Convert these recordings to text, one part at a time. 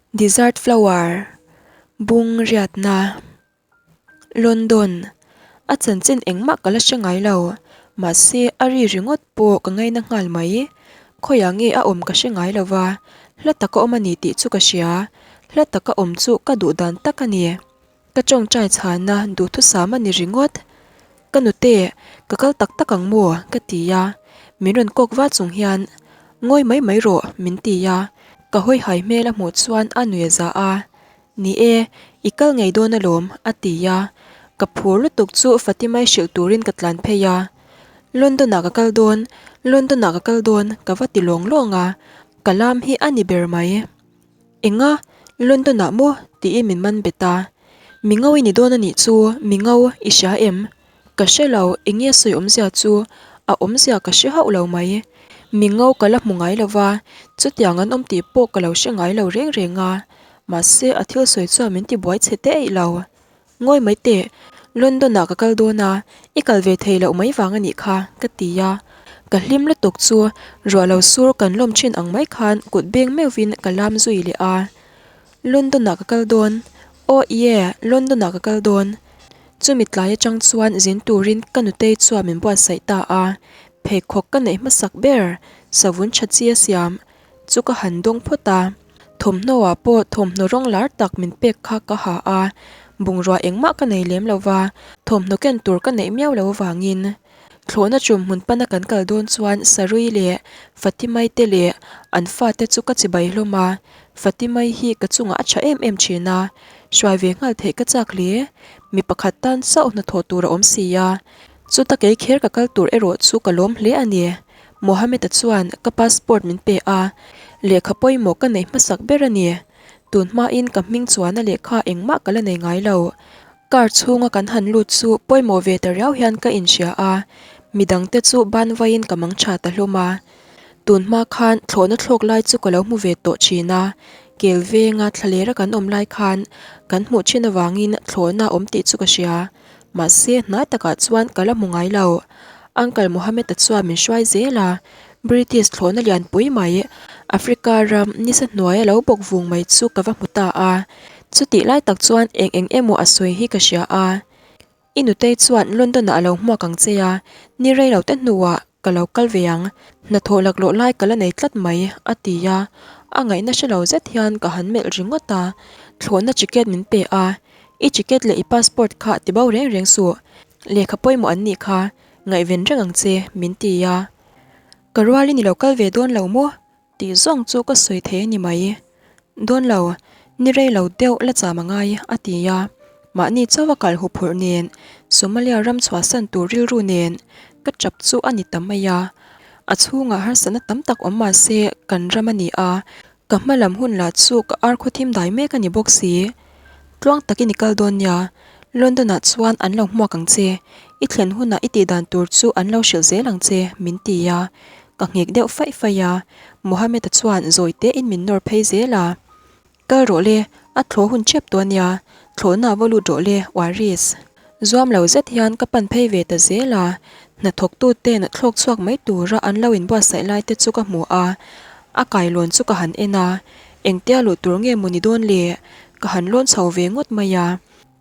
Dessert flower, bung riatna, London, a chanchin engmah ka la hre ngai lo, mahse a ri ringawt pawh ka ngaina nghal mai. Khawiah nge a awm ka hre ngai lo va, hla taka awm a ni tih chu ka hria, hla taka awm chu ka duh dan tak a ni. Ka tawngtai chhana duhthusam a ni ringawt. Ka nute, ka kal tak tak ang maw? ka ti a, min rawn kawk va chung hian, Ngawi mai mai rawh, min ti a. Ka hawi hai hmel a hmuh chuan a nui a za a, Ni e, i kal ngei dawn alawm, a ti a. Ka phur lutuk chu Fatimai hrilh turin ka tlan phei a. London-ah ka kal dawn, London-ah ka kal dawn, ka va ti lawng lawng a. Ka lam hi a ni ber mai. Enga? London ah maw? tiin min man bet a. Mi ngo i ni dawn a nih chu, mi ngo, i hria em? Ka hre lo, eng nge sawi awmzia chu? A awmzia ka hre hauh lo mai. Mi ngo ka la hmu ngai lo va, chutiang an awm tih pawh ka lo hre ngai lo reng reng a. Mahse, a thil sawi chuan min ti buai chhe teh eih lo. Ngawi mai teh, London ah ka kal dawn a, i kal ve thei loh mai vang a nih kha, ka ti a. Ka hlim lutuk chu ruah lo sur kan lawm thin ang mai khan kut beng meuhvin ka lam zui leh a. London ah ka kal dawn, aw ie, London ah ka kal dawn. Chumi tlai atang chuan zin turin ka nutei chuan min buatsaih ta a, pheikhawk ka neih hmasak ber, savun tha chi a siam, chu ka han dawng phawt a, thawmhnaw ah pawh thawmhnaw rawng lar tak min pek kha ka ha a, bungrua engmah ka nei lem lo va, thawmhnaw ken tur ka neih miau lo avangin thlawhna chum hmun pana kan kal dawn chuan Sarui leh Fatimai te leh an fate chu ka chibai hlawm a, Fatimai hi ka chungah a tha em em thin a, hruai ve nghal theih ka chak hle, mi pakhat tan chauh hnathawh tur a awm si a, chuta kei kher ka kal tur erawh chu ka lawm hle a ni. Mohammed-a chuan ka passport min pe a, lehkha pawimawh ka neih hmasak ber a ni. Tun hmain ka hming chuana lehkha engmah ka la nei ngai lo. Car chhunga kan han lut chu pawimawh ve ta riau hian ka inhria a, midangte chu ban vaiin ka mang tha ta hlawm a. Tun hma khan thlawhna thlawk lai chu ka lo hmu ve tawh thin a, kel venga thlalera kan awm lai khan kan hmuh thin avangin thlawhna a awm tih chu ka hria. Mahse, hnai takah chuan ka la hmu ngai lo. Uncle Mohammed-a chuan min hruai zel a, British thlawhna lianpui mai, Africa ram nisa hnuaia lo bawk vung mai chu ka va hmu ta a. Chutih lai tak chuan eng eng emaw a sawi hi ka hria a. I nutei chuan London-ah a lo hmuak ang che a, ni rei lo te hnuah ka lo kal ve ang, hnathawh laklawh lai ka la nei tlat mai, a ti a. A ngaihna hre lo zet hian ka han melh ringawt a, thlawhna ticket min pe a, I ticket leh i passport kha ti bo reng reng suh, lehkha pawimawh an nih kha, ngaihven reng ang che, min ti a. Ka rualin i lo kal ve dawn lo maw? tih zawng chu ka sawi thei a ni mai. Dawn lo, ni rei lo deuh la cham a ngai, a ti a. Mahni chauha kal huphurh nen, Somalia ram chhuahsan tur rilru nen ka tap chu a ni ta mai a. A chhungah harsatna tam tak awm mah se kan ram a ni a, Ka hma lam hun lah chu ka ar khaw thim dai mek a ni bawk si. Tluang takin i kal dawn nia, London ah chuan an lo hmuak ang che, i thlen hunah i tih dan tur chu an lo hrilh zel ang che, min ti a. Ka nghek deuh faih faih a, Mohammed-a chuan zawi tein min nawr phei zel a. Kal rawh le, a thlawh hun ṭep tawh a nia, thlawhna a va lut rawh le, Waris. Zuam lo zet hian ka pan phei ve ta zel a, hnathawktu ten thlawk chhuak mai tura an lo inbuatsaih lai te chu ka hmu a, a kailawn chu ka han en a, engtia luh tur nge maw ni dawn le, ka han lawn chho ve ngawt mai a.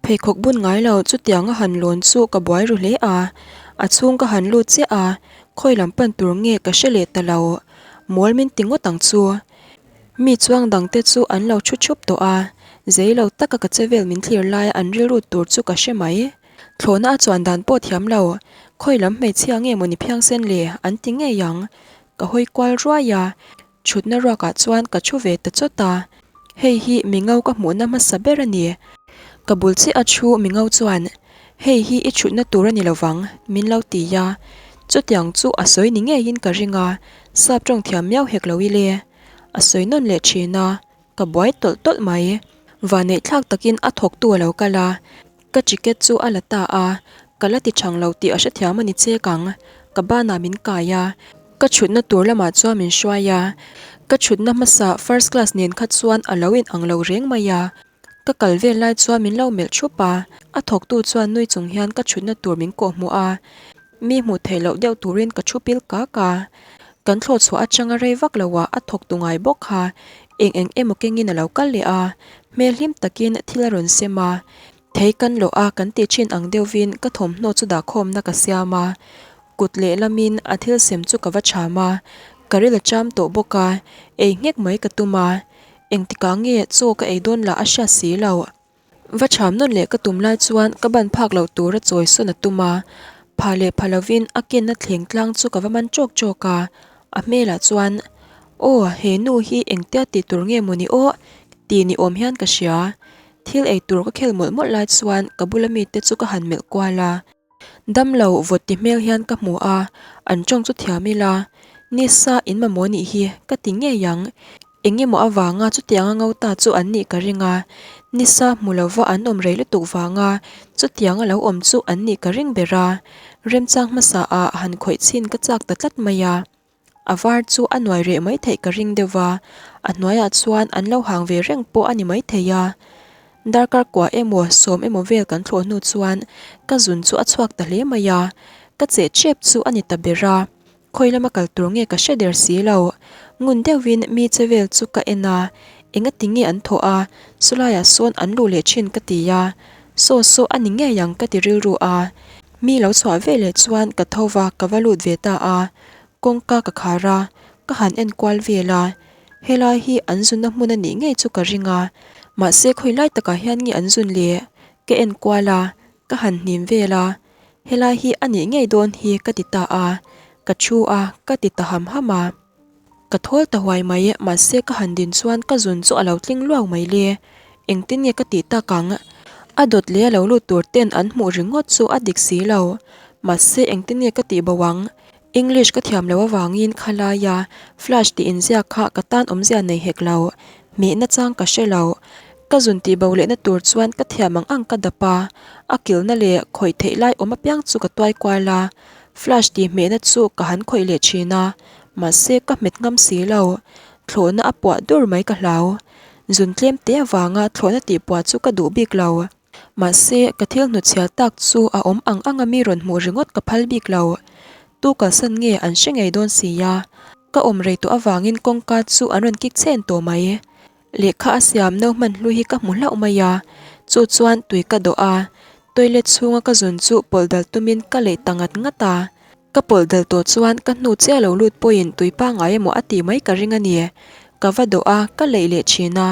Pheikhawk bun ngai lo chutianga han lawn chu ka buai ru hle a, a chhung ka han lut chiah a, khawi lam pan tur nge ka hre leh ta lo, mawl min ti ngawt ang chu. Mi chuang dangte chu an lo thu thup tawh a, zei lo taka ka che vel min thlir laia an rilru tur chu ka hre mai. Thlawhna a chuan dan pawh thiam lo, khawi lam hmeichhia nge maw ni phiangsen le an ti ngei ang. Ka hawi kual ruai a, thutna ruakah chuan ka thu ve ta chawt a. Hei hi mi ngo ka hmuhna hmasa ber a ni. Ka bul chiah a thu mi ngo chuan, Hei hi i thutna tur a ni lovang, min lo ti a. Chutiang chu a sawi ni ngeiin ka ring a, sap tawng thiam miau hek lo ile. A sawi nawn leh thin a, ka buai tawlh tawlh mai. Vanneih thlak takin a thawktu a lo kal a, ka ticket chu a la ta a, ka la ti chang lo tih a hrethiam a ni chek ang. Ka banah min kai a, ka thutna tur lamah chuan min hruai a, ka thutna hmasa first class nen kha chuan a lo inang lo reng mai a. Ka kal vel lai chuan min lo melh thup a, a thawktu chuan nui chung hian ka thutna tur min kawh hmuh a, mi hmuh theih loh deuh turin ka thu pil kak a. Kan thlawh chhuah atanga rei vak loah a thawktu ngai bawk kha. Eng eng emaw kengin a lo kal leh a, hmel hlim takin thil a rawn sem a. Thei kan lawh a kan tih thin ang deuhvin ka thawmhnaw chu dahkhawmna ka siam a, kut lehlamin a thil sem chu ka va cham a, ka ril a cham tawh bawk a, ei nghek mai ka tum a, engtikah nge chaw ka ei dawn lah a hriat si lo. Va cham nawn leh ka tum lai chuan ka ban phak loh tura chawi sawn a tum a, pha leh pha lovin a kenna thleng tlang chu ka va man ṭawk ṭawk a, a hmelah chuan, Aw, he nu hi engtia tih tur nge maw ni aw? tih ni awm hian ka hria. Thil ei tur ka khel mawlh mawlh lai chuan ka bula mite chu ka han melh kual a. Damlo vawt ti hmel hian ka hmu a, an tawng chu thiam ila, Nisa in mamawh nih hi ka ti ngei ang. Eng emaw avanga chutianga ngo ta chu an nih ka ring a, Nisa hmu lova an awm rei lutuk vanga chutianga lo awm chu an nih ka ring ber a, remchang hmasa ah han khawih chhin ka chak ta tlat mai a. A var chu a nuai reh mai theih ka ring deuh va, a hnuaiah chuan an lo hang ve reng pawh a ni mai thei a. Darkar kua emaw sawm emaw vel kan thlawh hnu chuan ka zun chu a chhuak ta hle mai a, ka cheh chep chu a ni ta ber a, khawi lama kal tur nge ka hre der si lo. Ngun deuhin mi che vel chu ka en a, engati nge an thawh a, chulaiah sawn an luh leh thin ka ti a, saw saw a ni ngei ang ka ti rilru a. Mi lo chhuah veleh chuan ka tho va ka va lut ve ta a, Kawngka ka khar a, ka han en kual vel a, helai hi an zunna hmun a nih ngei chu ka ring a, mahse khawi lai takah hian nge an zun le? Ka en kual a, ka han hnim vel a, helai hi a nih ngei dawn hi ka ti ta a, ka thu a, ka ti ta ham ham a. Ka thawl ta huai mai, mahse ka han din chuan ka zun chu a lo tling luau mai le. Engtin nge ka tih tak ang? A dawt leh a lo lut tur ten an hmuh ringawt chu a dik si lo, mahse engtin nge ka tih bo ang? English ka thiam loh avangin khalaia flash tih inziak kha ka tan awmzia nei hek lo, hmehna chang ka hre lo. Ka zun tih bo lehna tur chuan ka thiam ang ang ka dap a, a kilhna leh khawih theih lai awm apiang chu ka tuai kual a, flash tih hmehna chu ka han khawih leh thin a, mahse ka hmet ngam si lo. Thlawhna a puah dur mai ka hlau. Zun tlem te avanga thlawhna tih puah chu ka duh bik lo. Mahse, ka thil hnutchhial tak chu a awm ang anga mi rawn hmuh ringawt ka phal bik lo. Tu kalsan nge an hre ngei dawn si a, ka awm rei tawh avangin kawngka chu an rawn kik chhen tawh mai. Lehkha a siam no hman hlui hi ka hmu hlauh mai a, chu chuan tui ka dawh a, toilet chhunga ka zun chu pawlh dal tumin ka leih ta ngat ngat a. Ka pawlh dal tawh chuan ka hnu chiah lo lut pawhin tui pangngai emaw a tih mai ka ring a ni. Ka va dawh a, ka leih leh thin a.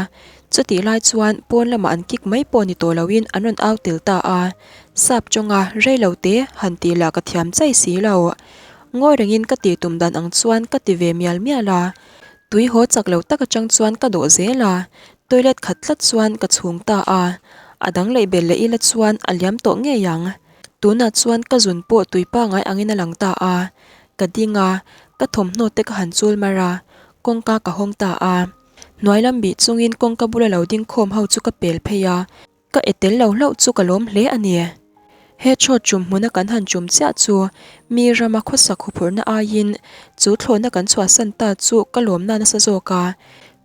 Chutih lai chuan pawn lamah an kick mai pawh ni tawh loin an rawn au tel ta a. Sap chawnga rei lo te han tih lah ka thiam chai si lo. Ngawi rengin ka tih tum dan ang chuan ka ti ve mial mial a. Tui haw chak lo tak atang chuan ka dawh zel a, toilet khat tlat chuan ka chhung ta a. A dang leih belh leh ila chuan a liam tawh ngei ang. Tunah chuan ka zun pawh tui pangai angin a lang ta a, ka ding a, ka thawmhnaw te ka han chul mar a, kawngka ka hawng ta a. Hnuai lam bih chungin kawngka bula lo ding khawm ho chu ka pel phei a, ka e tel lo hlauh chu ka lawm hle a ni. He chawt chum hmuna kan han chum chiah chu mi rama khawsak huphurhna aiin chu thlawhna kan chhuahsan ta chu ka lawmna nasa zawk a,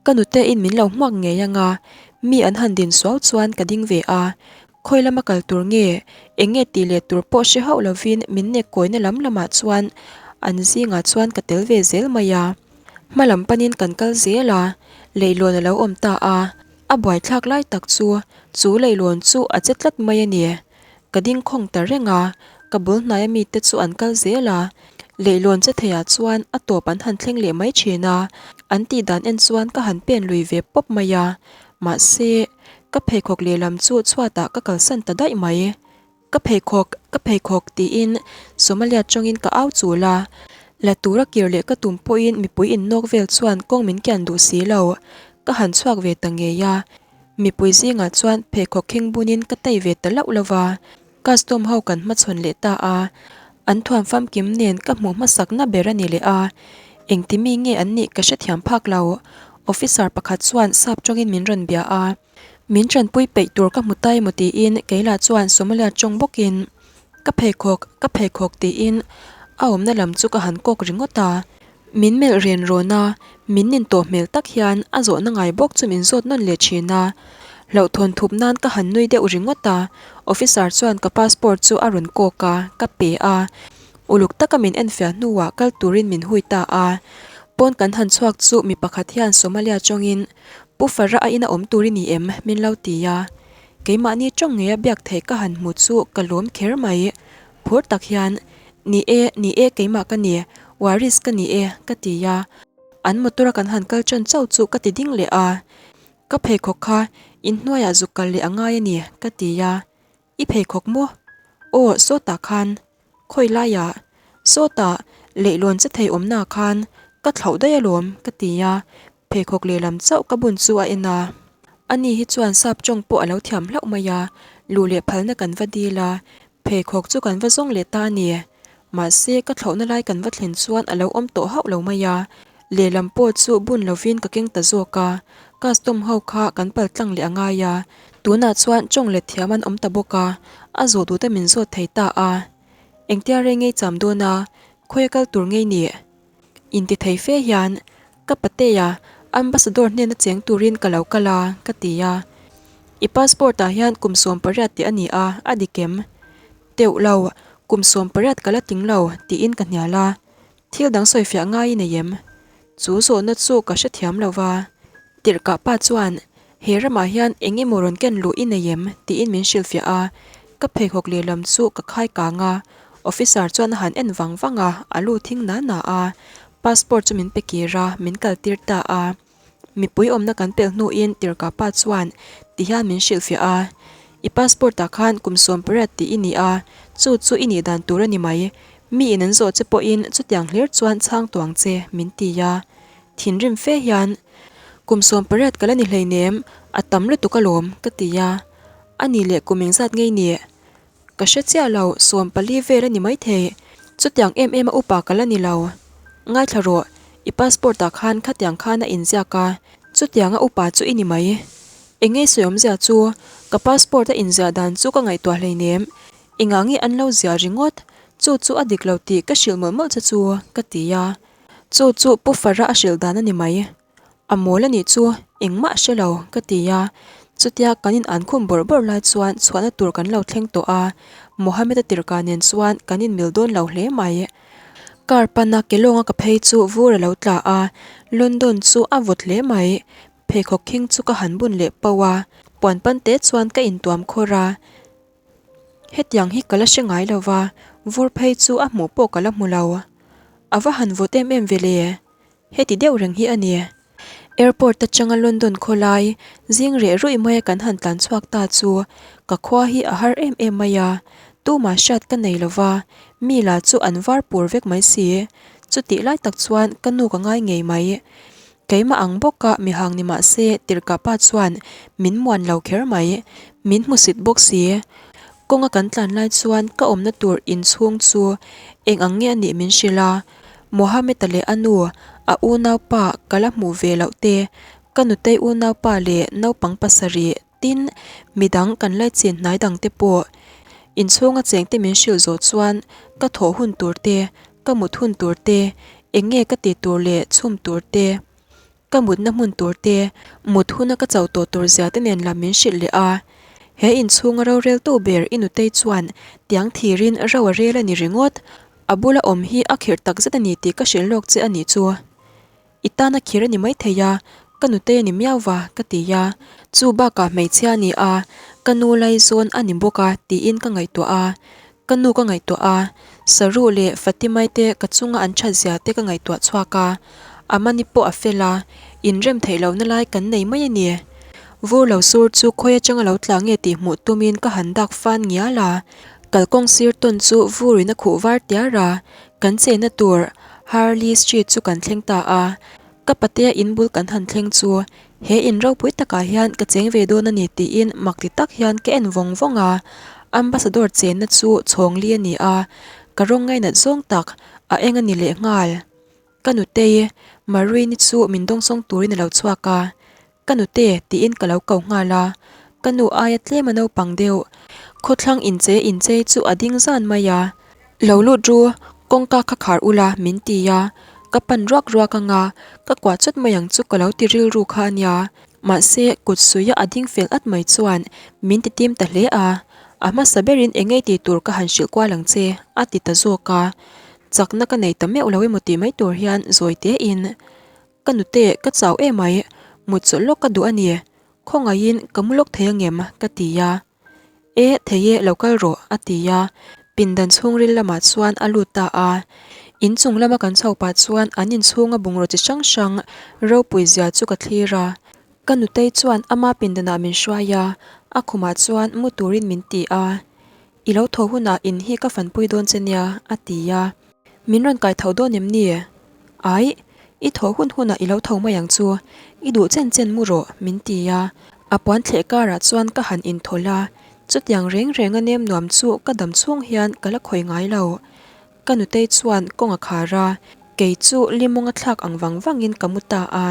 ka nute in min lo hmuak ngei anga mi an han din suau chuan ka ding ve a, Khawi lama kal tur nge, eng nge tih leh tur pawh hre hauh lovin min nek kawina lam lamah chuan an zingah chuan ka tel ve zel mai a. Hma lam panin kan kal zel a, leihlawn a lo awm ta a, a buaithlak lai tak chu chu leihlawn chu a che tlat mai a ni. Ka ding khawng ta reng a, ka bul hnaia mite chu an kal zel a, leihlawn che theiah chuan a tawp an han thleng leh mai thin a, an tih dan en chuan ka han pen lui ve pawp mai a, mahse, Ka pheikhawk lehlam chu chhuatah ka kalsan ta daih mai. Ka pheikhawk, ka pheikhawk tiin Somalia tawngin ka au chul a. La tura kir leh ka tum pawhin mipui innawk vel chuan kawng min kian duh si lo. Ka han chhuak ve ta ngei a. Mipui zingah chuan pheikhawk kheng bunin ka tei ve ta lauh lo va. Custom ho kan hmachhawn leh ta a. An thuam famkim nen ka hmuh hmasakna ber a ni leh a. Engtimi nge an nih ka hrethiam phak lo. Officer pakhat chuan sap tawngin min rawn bia a, min tanpui peih tur ka hmu ta emaw tiin keilah chuan Somalia tawng bawkin ka pheikhawk, ka pheikhawk tiin a awmna lam chu ka han kawk ringawt a. Min melh ren rawn a, min nin tawh hmel tak hian a zawhna ngai bawk chu min zawt nawn leh thin a. Hlauhthawn thup nan ka han nui deuh ringawt a, officer chuan ka passport chu a rawn kawk a, ka pe a. Uluk taka min enfiah hnuah kal turin min hui ta a. Pawn kan han chhuak chu mi pakhat hian Somalia tawngin, Pu Farah a ina awm tur i ni em? min lo ti a. Keimahni tawng ngeia biak theih ka han hmu chu ka lawm kher mai. Phur tak hian, Ni e, ni e keimah ka ni, Waris ka ni e, ka ti a. An motor a kan han kal tan chauh chu ka ti ding leh a. Ka pheikhawk kha inhnuaiah zuk kal leh a ngai a ni, ka ti a. I pheikhawk maw? Aw, sawtah khan. Khawi laiah? Sawtah, leihlawn che thei awmnaah khan ka thlauh daih alawm, ka ti a. Pheikhawk lehlam chauh ka bun chu a en a. Ani hi chuan sap tawng pawh a lo thiam hlauh mai a, luh leh phalna kan va dil a, pheikhawk chu kan va zawng leh ta a ni. Mahse, ka thlauhna lai kan va thlen chuan a lo awm tawh hauh lo mai a, lehlam pawh chu bun lovin ka keng ta zawk a, custom ho kha kan pal tlang leh a ngai a, tunah chuan tawng let thiam an awm ta bawk a, a zawh duhte min zawt thei ta a. Engtia rei ngei cham dawn a, khawi a kal tur ngei nih? Inti thei fe hian ka patea ambassador hnena cheng turin ka lo kal a, ka ti a. I passport ah hian kum 18 tih a ni a, a dik em? Teuh lo, kum 18 ka la tling lo, tiin ka hnial a. Thil dang sawifiah ngai i nei em? Chu zawhna chu ka hrethiam lo va. Tirhkah pa chuan, He ramah hian eng emaw rawn ken luh i nei em? tiin min hrilhfiah a. Ka pheikhawk lehlam chu ka khai kang a. Officer chuan a han en vang vang a, a lu thing na na a. Passport chu min pe kir a, min kaltir ta a. Mipui awmna kan pelh hnuin tirhkah pa chuan tihian min hrilhfiah a, I passport ah khan kum 18 tih i ni a, chu chu i nih dan tur a ni mai. Mi in an zawh che pawhin chutiang hlir chuan chhang tuang che, min ti a. Thinrim fe hian, Kum 18 ka la ni hleinem, a tam lutuk alawm, ka ti a. A nih leh kum engzat ngei ni? Ka hre chiah lo, 14 vel a ni maithei. Chutiang em em a upa ka la ni lo. Ngaithla rawh, i passport ah khan khatiang khan a inziak a, chutianga upa chu i ni mai. Eng nge sawiawmzia chu, ka passport a inziah dan chu ka ngaihtuah hleinem. Engah nge an lo ziah ringawt? Chu chu a dik lo tih ka hrilh mawlh mawlh che chu, ka ti a. Chu chu Pu Farah a hrilh dan a ni mai. A mawl a nih chu, engmah a hre lo, ka ti a. Chutia kan in an khum bawrh bawrh lai chuan chhuahna tur kan lo thleng tawh a, Mohammed-a tirhka nen chuan kan in mil dawn lo hle mai. Car pana ke lawnga ka phei chu vur a lo tla a, London chu a vawt hle mai. Pheikhawk khing chu ka han bun leh pauh a, puan pan te chuan ka intuam khawr a. Hetiang hi ka la hre ngai lo va, vur phei chu a hmuh pawh ka la hmu lo. A va han vawt em em ve le? Heti deuh reng hi a ni. Airport atanga London khawlai zing reh ruih maia kan han tlan chhuak ta chu ka khua hi a har em em mai a, tumah hriat ka nei lo va, mi lah chu an var pur vek mai si. Chutih lai tak chuan ka nu ka ngai ngei mai. Keimah ang bawka mi hang ni mah se tirhkah pa chuan min muan lo kher mai, min hmusit bawk si. Kawnga kan tlan lai chuan ka awmna tur inchhung chu eng ang nge a nih min hrilh a. Mohammed-a leh a nu, a unaupa ka la hmuh ve loh te, ka nutei unaupa leh naupang pasarih, tin, midang kan laichin hnai dang te pawh inchhunga chengte min hrilh zawh chuan ka thawh hun tur te, ka mut hun tur te, eng nge ka ti tur leh chhum tur te, Ka mutna hmun tur te, mut huna ka chauh tawh tur zia te nen lam min hrilh leh a. He inchhunga roreltu ber i nutei chuan tiang thirin ro a rel a ni ringawt. A bula awm hi a khirh tak zet a ni tih ka hrilh lawk che a nih chu. I tan a khir a ni maithei a, ka nutei a ni miau va, ka ti a. Chu bakah hmeichhia a ni a, ka nu laizawn a ni bawk a tiin ka ngaihtuah a. Ka nu ka ngaihtuah a, Saruh leh Fatimai te ka chunga an that zia te ka ngaihtuah chhuak a, Amani pawh a fel a, inrem theih lohna lai kan nei mai a ni. Vur lo sur chu khawi atanga lo tla nge tih hmuh tumin ka han dak fan ngial a, kalkawng sir tawn chu vurin a khuh var tiar a, kan chenna tur Harley Street chu kan thleng ta a. Ka patea in bul kan han thleng chu he in ropui takah hian ka cheng ve dawn a ni tiin mak ti tak hian ka en vawng vawng a. Ambassador chenna chu chhawng li a ni a, ka rawng ngainat zawng tak a eng a ni leh nghal. Ka nutei Marini chu min dawngsawng turin a lo chhuak a. Ka nute tiin ka lo ko nghal a, ka nu aia tlem a naupang deuh. Khawthlang inchei inchei chu a ding zan mai a, Lo lut ru, kawngka kha khar ula min ti a, ka pan ruak ruak anga ka kuah chawt mai ang chu ka lo ti rilru kha a nia. Mahse, kut suia a ding fel at mai chuan min ti tim ta hle a, a hmasa berin eng ngei tih tur ka han hrilh kual ang che a ti ta zawk a. Chakna ka nei ta meuh lo emaw tih mai tur hian zawi tein, Ka nute, ka chau emai, mut chawlh lawk ka duh a ni. Khawngaihin ka mu lawk thei angem? ka ti a. E, thei e, lo kal rawh, a ti a. Pindan chhungril lamah chuan a lut ta a. Inchung lama kan chho pah chuan an inchhunga bungraw chi hrang hrang ropui zia chu ka thlir a. Ka nutei chuan ama pindanah min hruai a, a khumah chuan mu turin min ti a. I lo tho hunah in hi ka fanpui dawn che nia, a ti a. Min rawn kai tho dawn em ni? Aih, i thaw hun hunah i lo tho mai ang chu. I duh chen chen mu rawh, min ti a. A puan thleh karah chuan ka han inthawlh a, chutiang reng reng a nem nuam chu ka dam chhung hian ka la khawi ngai lo. Ka nutei chuan kawng a khar a, kei chu limawng a thlak ang vang vangin ka mu ta a.